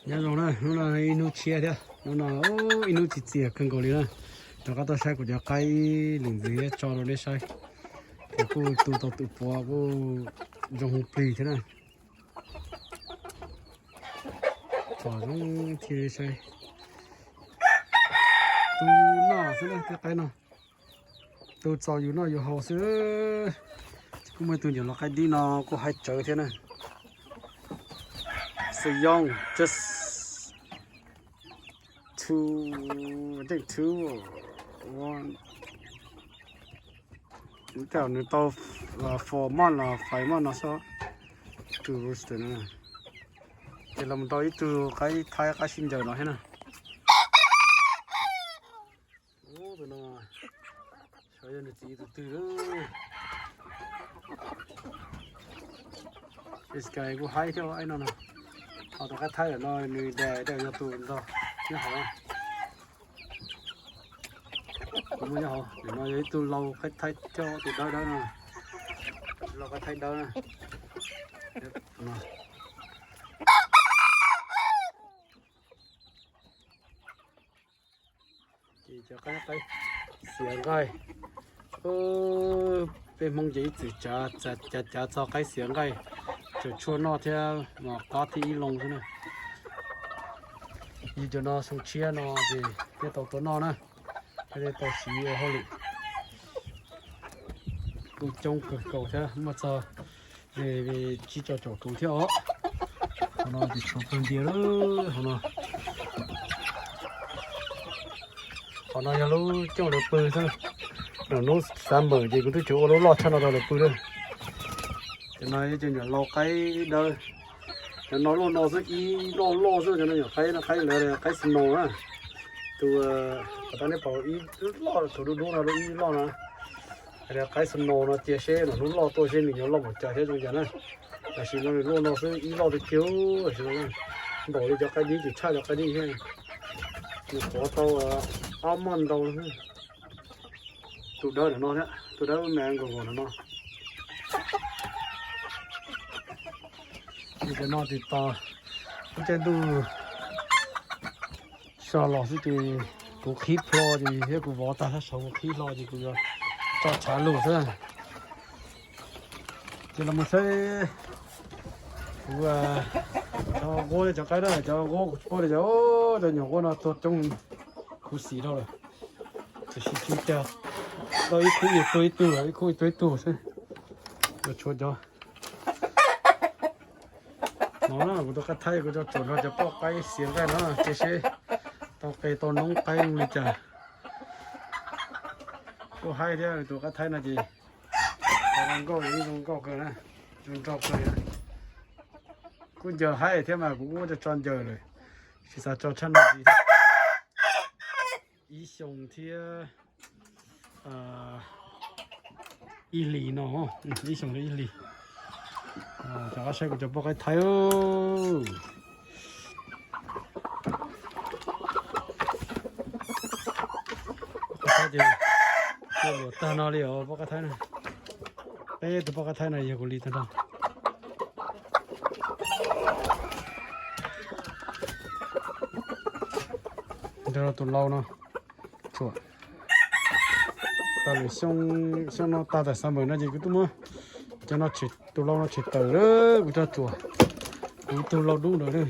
Nyob zoo na, hnub no ib hnub tshiab thiab, hnub no ib hnub txias txias kawg nkaus li na. Rov qab tuaj saib kuv cov qaib ib lwm ntxiv thiab tso rau nej saib. Ces kuj tu tau tus puav kuj zoo plig thiab na. Txom zoo thiab saib. Tu noj xwb na tej qaib no. Tu txaus yus noj yus haus xwb. Ces kuj muaj ib tug nyuam lau qaib dib no kuj haib tsawv thiab na. So young, just two, I think two or one. Tej zaum nws tau four month los five month no xwb. Tus rooster no. Ces los mus tau ib tug qaib thaib qaib sib ncaws no thiab na. Tus no, xyov yog nws txiv tus twg. This guy kuj haib thiab ib no no. Ho tus qaib thaib ntawm no nws dais tej zaum yog tus ntog nyob hauv. Kuv muaj nyob hauv, ntawm no yog ib tug lau qaib thaib thiab tus dawb dawb no. Lau qaib thaib dawb na. Ces cov qaib, qaib xiav nqaij. Peb Hmoob ces ib txwm cav, cav, cav txog qaib xiav nqaij, cov tshuaj noj thiab mas qab thiab ib loo xwb na. Yus cov no xyoo tshiab no ces thiaj tau tuaj noj na, thiaj li tau siv ua hauj lwm. Kuj coob kawg nkaus thiab, muaj txog li tsib rau caum tus thiab os. Qhov no ces tshuav pawg ntia lawm hauv no. Qhov no yog lub cooj lawv pw xwb. Hnub summer ces kuv twb tsis ua lub loj tshaj no rau lawv pw lawm. Cov no yog cov nyuam lau qaib dawb. Cov no loj no xwb, ib loj loj xwb, cov no nyuam qaib no, qaib lawv qaib snow na. Tus, tom qab nej pom ib loj thaum dub dub no, lub ib loj no. Hais tias qaib snow no cia seb lwm hnub loj tuaj seb nws yuav loj npaum cas thiab zoo cas na. Tam sim no nws loj no xwb, ib loj tiag tiag, tam sim no npaum li cov qaib dib, tsis tshaj cov qaib dib thiab. Nws quav tau ob month ntau. Tus dawb ntawm no thiab, tus dawb me nkaus nkaus ntawm no. Ces cov no ces tos lub caij ntuj so los xwb ces kuv qhib plho ces thiab kuv vov tag sab saud kuv qhib hlo ces kuv yuav tso tshav lug xwb. Ces los mus saib kuv cov nquab, cov qaib na, cov nquab kuv tsis paub li, cov, cov nyuam nquab no tuag coob, kuv xim dhau lawm. Tiam sis tsis cas, tau ib khub ib tug ib tug, ib khub ib tug ib tug xwb. Yuav tshuav cov no na, kuv tus qaib thaib kuv tso tsuam nrog cov poj qaib xiav nqaij no, cia seb tau qe tau noob qaib zoo li cas. Kuj haib thiab, tus qaib thaib no ces zoo nkauj, zoo nkauj kawg na, zoo nraug kawg na. Kuj ncaws haib thiab mas kuv kuj muab cov tso ncaws lawm, tsis xav tso tshaj no li. Ib xyoo thiab ib hlis no, ib xyoo thiab ib hlis. Rov qab saib kuv cov poj qaib thaib. Poj qaib thaib ces luam tag no li os poj qaib thaib na. Peb tus poj qaib thaib no yog kuv li tag nrho. Nrog tus lau no tsuam. Tau lwm xyoo, xyoo no tag tam summer no ces kuv twb muab cov no, tus lau no tshem tawm lawm kuv tso tsuam. Kuv tug lau dub ntawd na.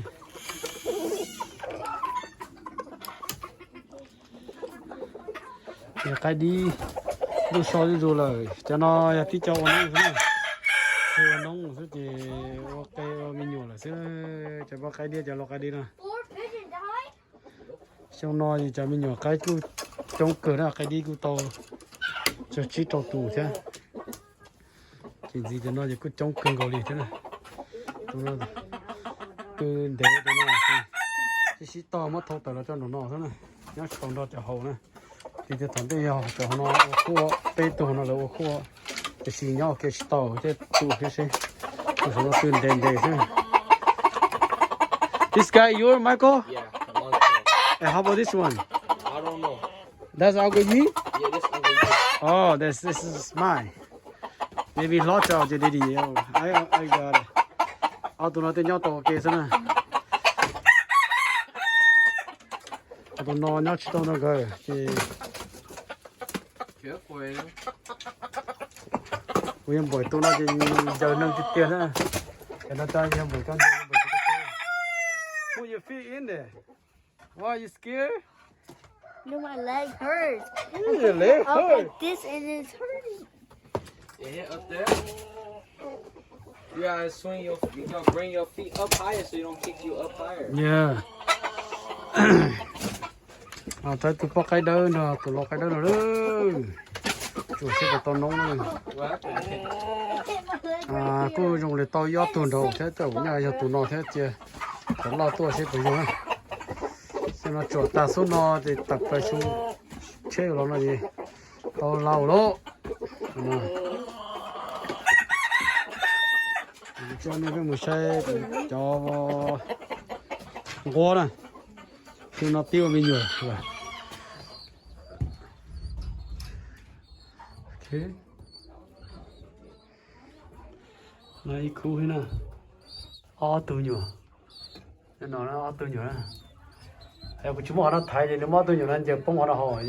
Ces qaib dib ntuj so zuj zus lawm, cov no yog tib co ua noob xwb na. Tsis ua noob xwb ces ua qe ua me nyuam lawm xwb. Cov poj qaib dib, cov lau qaib dib no. Xyoo no es cov me nyuam qaib kuj coob kawg na, qaib dib kuj tau tsawg tsib rau tus thiab. Ces ntxiv cov no ces kuj coob kawg nkaus li thiab na. Tus no twb ntev tus no, sib sib tog muab thau tawm los tso nraum no xwb na, nyob tsis tau nrog cov hauv na. Ces thaum ntej yog cov hauv no ua khuj, peb tug hauv no lawv ua khuj, tiam sis nyob ua ke tsis tau thiaj tu thiab seb. Tus hauv no twb ntev ntev xwb. This guy your, Michael? Yeah, the monster. And how about this one? I don't know. That's Uncle Yi? Yeah, this Uncle Yi. Oh, this, this is mine. Maybe hlob tso ces daddy, I, I got it. Ob tug no tej nyob tau ua ke xwb na. Tus no nyob tsis tau no nkawd ces kuv yog npaum tus no ces ncaws neeg tiag tiag na. Ces no tas yog npaum cov ncaws npaum tus. Put your feet in there. Why you scared? No, my leg hurts. Your leg hurt. This and it's hurting. Your head up there. You gotta swing your, you gotta bring your feet up higher so you don't kick you up higher. Yeah. Tau tus poj qaib dawb no, tus lau qaib dawb no lawm. Tsuas seb puas tau noob na. Kuj zoo li tau ib ob tug nraud thiab, tej zaum nyaj yog tus no thiab cia. Cov loj tuaj seb puas zoo na. Xyoo no tsuam tag xub no ces tawm plaws xyoo tsheb los no ces tau lau lawm. Coj nej peb mus saib cov nquab na. Xyoo no twb ua me nyuam. No ib khub thiab na, ob tug nyuam. No ob tug nyuam na. Kuv tsis muab qhov no thaiv ces nws muab ob tug nyuam no ncaws poob qhov no hauv es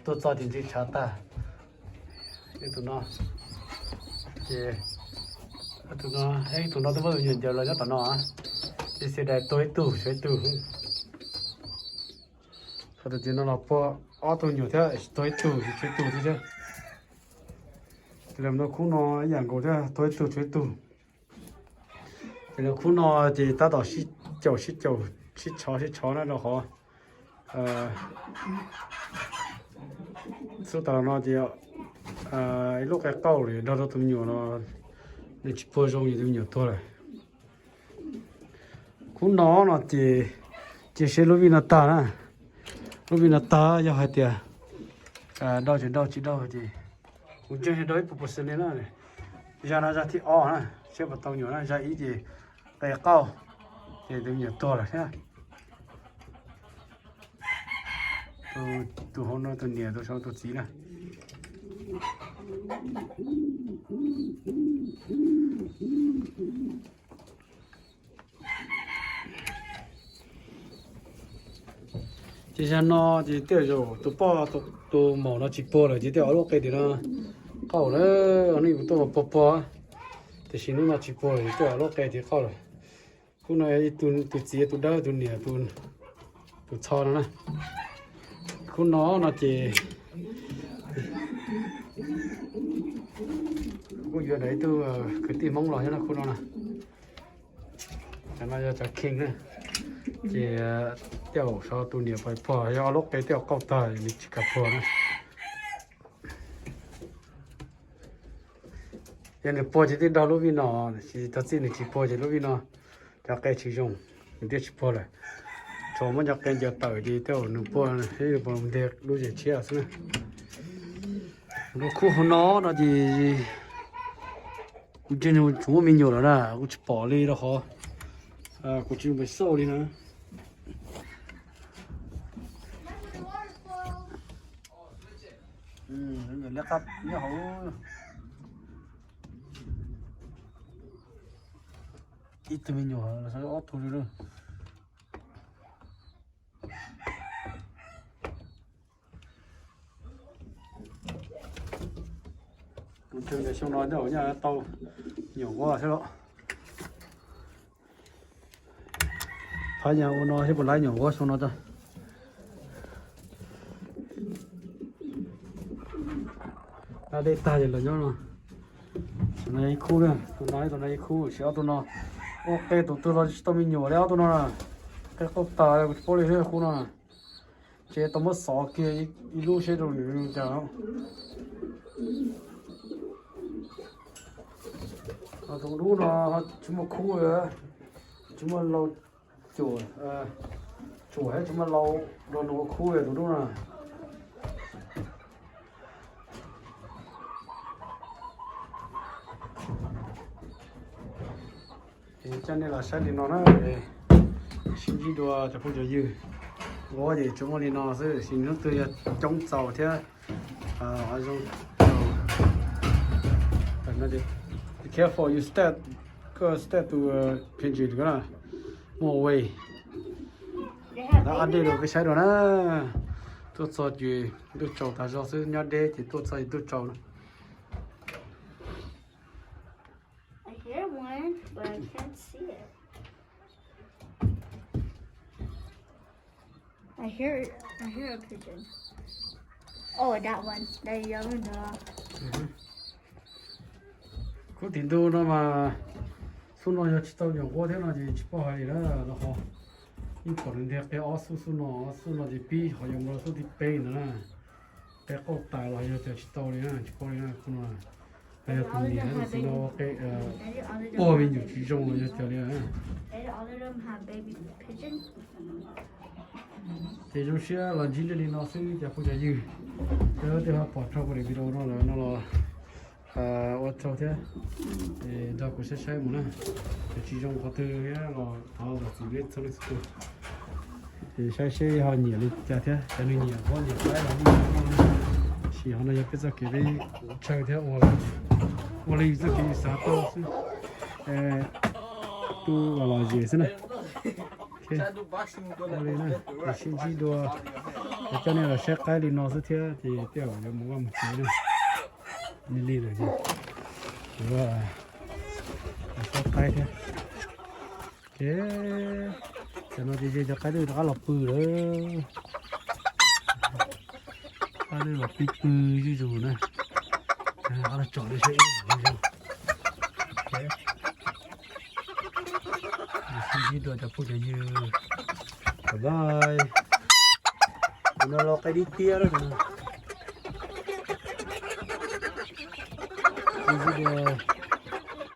tuaj txog ces ntsw tshav tag. Tus no ces tus no, tus no twb muab tus nyuam ncaws los nyob tom no. Ces xia dais tuag ib tug tshuav ib tug. Qhov tias no los puag ob tug nyuam thiab, tuag ib tug tshuav ib tug thiab. Tus no khub no ib yam nkaus thiab, tuag ib tug tshuav ib tug. Ces lub khub no ces tab tom sib caum sib caum, sib tshov sib tshov na rau qhov xub tas los no ces ib lub qe qauj los yog dog rau tus me nyuam no, nws tsis puag zoo ces tus me nyuam tuag lawm. Khub no no ces cia seb lub vij no tag na. Lub vij no tag yog hais tias dog tsis dog tsis dog ces kuv ntseeg dog ib puas percent li na. Zaj no zaj thib ob na, seb puas tau nyuam na, zaj ib ces qe qauj ces tus me nyuam tuag lawm thiab. Tus hauv no tus niam, tus saum tus txiv na. Ces zag no ces tej zaum tus poj, tus maum no tsis puag lawm ces tej ob lub qe tim no qauj lawm, nej kuv tuaj puag puag, tiam sis hnub no tsis puag lawm ces tej ob lub qe tim qauj lawm. Khub no tus txiv tus dawb tus niam tus txho no na. Khub no no ces kuj yuav ntawm ib tug kwv tij Hmoob los thiab na khub no na. Cov no yog cov king na. Ces tej zaum so tus niam pais puag, yog ob lub qe tej zaum qauj tag nws tsis kam puag na. Yog nws puag ces twb dog lub vij no, tiam sis tag txij nws tsis puag ces lub vij no cov qe tsis zoo, nws thiaj tsis puag lawm. Tsuas muab cov qe ncaws tawm ces tej zaum nws puag, nws puas nteg lub zes tshiab xwb na. Lub khub hauv no no ces kuv ntseeg tsis muaj me nyuam lawm na, kuv tsis pom li rau qhov kuv tsis pom xauj li na. Nyob hauv ib tug me nyuam ob tug li. Kuv ntseeg tias xyoo no tej zaum nyaj tau nyuam nquab thiab los. Phab nyaj ua no thiab puas laib nyuam nquab xyoo no tso. Dab dej tag ces los nyob no. Tus no ib khub na, tus no ib, tus no ib khub, sis ob tug no. Ua qe tus twg los tsis tau me nyuam li ob tug no na. Qe qauj tas kuv tsis paub li thiab khub no na. Ces tau muab xov kiag ib lub seb rau nws cas. Tus dub no tsis muaj khub, tsis muaj lau, tsuam, tsuam thiab tsis muaj lau rau nws ua khub tus dub no. Ces coj nej los saib li no na, sib ntsib dua cov phooj cov ywg. Nquab ces tsuas muaj li no xwb, sis hnub twg yog coob txaus thiab zoo. Be careful, you step, go step to pinch it na, move away. Tab ua dej rau peb saib dua na. Tuaj txog ces ntuj tsaus tas zog xwb, nyob deb ces tuaj txog ces ntuj tsaus na. I hear one, but I can't see it. I hear, I hear a pigeon. Oh, that one. That yellow dog. Khub tim ntu no mas xub no yog tsis tau nyuam nquab thiab no ces tsis paub hais li na los ho. Yeej pom nws ntiag qia ob xub, xub no, xub no ces pib ho yuav mus rau xub thib peb ntawd na. Qia qauj tas los yog tias tsis tau li na, tsis paub li na. Khub no yog tus niam, tus no qia ua me nyuam tsis zoo los yog tias li na. Ces zoo siab los ntsib nej li no xwb cov phooj cov ywg. Cov twg ho pom raug kuv daim video no lawm no los ua tsaug thiab, nrog kuv saib saib mus na. Yog tsis zoo qhov twg thiab los thov zam txim nej txhua leej txhua tus. Ces saib seb ho nyiam li cas thiab, cov nws nyiam huab nyiam qaib los mus no, tab sis ho no yog peb txoj kev peb tshaw thiab ua li txoj kev xav tau xwb. Tu los lom zem xwb na. Ua li na, ces sib ntsib dua, coj nej los saib qaib li no xwb thiab ces tej zaum yuav mus vaj mus tsev na. Li li lawm ces saib qaib thiab. Ces cov no ces ze cov qaib twb rov qab los pw lawm. Qaib twb los pw pw zuj zus na. Rov qab los tsom li saib ib zoo. Sib ntsib dua cov phooj cov ywg. Bye bye. Tus no los qaib dib tiab lawm. Sib ntsib dua.